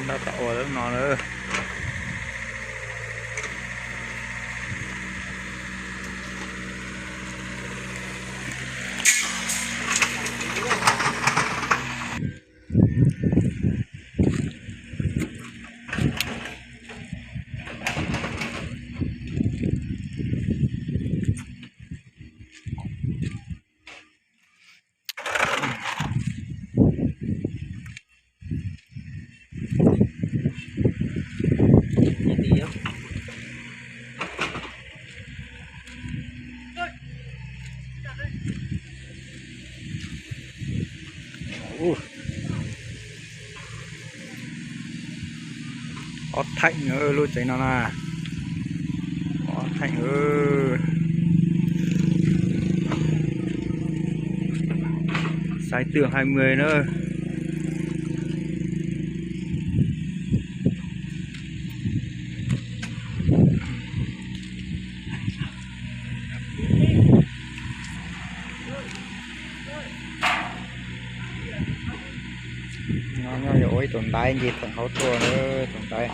Tab tom ua lub no lawm. Ob theem lub tsev no na. Ob theem. Xaiv tường hai mươi na. No nyob yuav ua ib tus ntaiv nce theem hauv tuaj na, tus ntaiv.